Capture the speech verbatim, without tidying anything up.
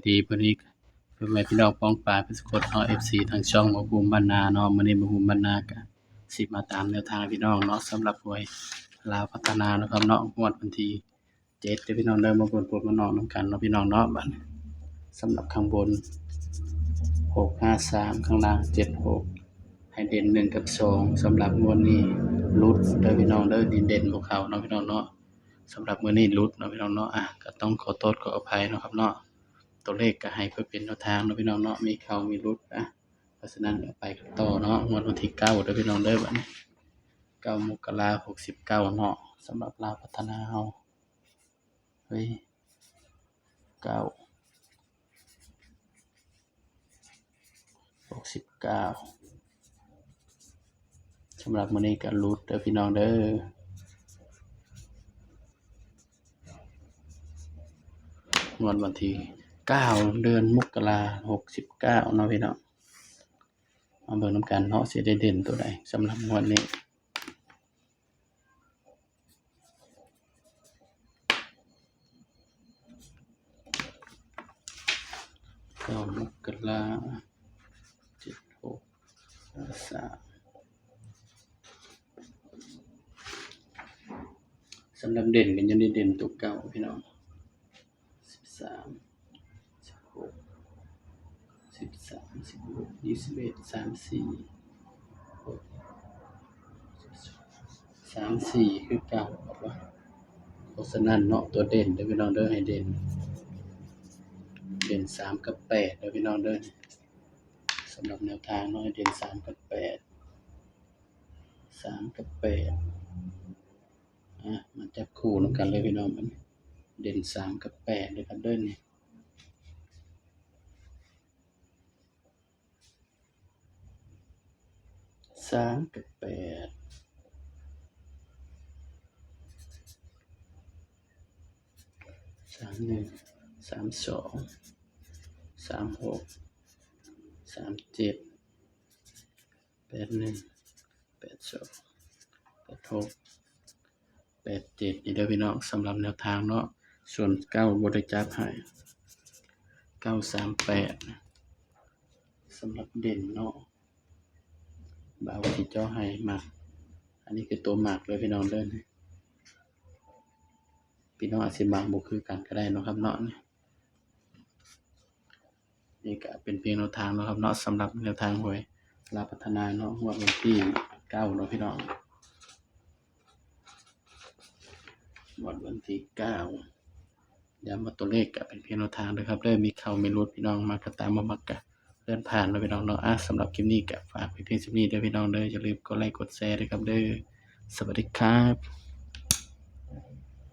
ดี มื้อนี้พ่อแม่พี่น้องป้องปายเพิ่นสุคนเนาะ เอฟซี ทางช่องบ่าวภูมิบ้านนาเนาะ มื้อนี้บ่าวภูมิบ้านนาก็สิมาตามแนวทางพี่น้องเนาะ สำหรับหวยลาวพัฒนาเนาะครับเนาะ งวดวันที่เจ็ดเด้อพี่น้องเด้อ มาเบิ่งผลมาเนาะนำกันเนาะพี่น้องเนาะ บัดนี้สำหรับข้างบน หกห้าสาม ข้างล่าง เจ็ดหก ให้เด่น หนึ่ง กับ สอง สำหรับงวดนี้หลุดเด้อพี่น้องเด้อ นี่เด่นบ่เข้าเนาะพี่น้องเนาะ สำหรับมื้อนี้หลุดเนาะพี่น้องเนาะ อ่ะ ก็ต้องขอโทษขออภัยเนาะครับเนาะ ตัวเลขก็ให้เพื่อเป็นแนวทางเนาะพี่น้องเนาะ มีเข้ามีหลุดนะ เพราะฉะนั้นเดี๋ยวไปกันต่อเนาะ งวดวันที่เก้าเด้อพี่น้องเด้อ บัดนี้ เก้า มกรา หกสิบเก้า เนาะ สำหรับลาวพัฒนาเฮา เฮ้ย เก้า หกสิบเก้า สำหรับมื้อนี้ก็หลุดเด้อพี่น้องเด้อ งวดวันที่เก้า เดือนมกรา หกสิบเก้า เนาะพี่น้อง มาเบิ่งนำกันเนาะ สิได้เด่นตัวใดสำหรับงวดนี้ เก้า มกรา เจ็ดหก สาม สำหรับเด่นก็ยังได้เด่นตัวเก่าพี่น้อง สิบสาม สิบหก สิบสาม สิบหก ยี่สิบเอ็ด สามสี่ สามสี่ คือเก่าครับว่า เพราะฉะนั้นเนาะ ตัวเด่นเด้อพี่น้องเด้อ ให้เด่น เด่น สาม กับ แปด เด้อพี่น้องเด้อ สำหรับแนวทางเนาะ ให้เด่น สาม กับ แปด สาม กับ แปด อ่ะ มาจับคู่นำกันเลยพี่น้อง มันเด่น สาม กับ แปด เลยครับเด้อนี่ สาม กับ แปด สามหนึ่ง สามสอง สามหก สามเจ็ด แปดหนึ่ง แปดสอง แปดหก แปดเจ็ด นี่เด้อพี่น้อง สำหรับแนวทางเนาะ ส่วนเก้าบ่ได้จับให้ เก้าสามแปด สำหรับเด่นเนาะ บ่าวที่เจาะให้มัก อันนี้คือตัวมักเลยพี่น้องเด้อ พี่น้องอาจสิมักบ่คือกันก็ได้เนาะครับเนาะ นี่ก็เป็นเพียงแนวทางเนาะครับเนาะ สำหรับแนวทางหวยลาวพัฒนาเนาะ งวดวันที่เก้าเนาะพี่น้อง งวดวันที่เก้า ย้ำว่าตัวเลขก็เป็นเพียงแนวทางเด้อครับเด้อ มีเข้ามีหลุดพี่น้อง มักก็ตาม บ่มักก็เลื่อนผ่านเนาะพี่น้องเนาะ อ่ะ สำหรับคลิปนี้ก็ฝากไว้เพียงส่ำนี้เด้อพี่น้องเด้อ อย่าลืมกดไลค์กดแชร์ด้วยครับเด้อ สวัสดีครับ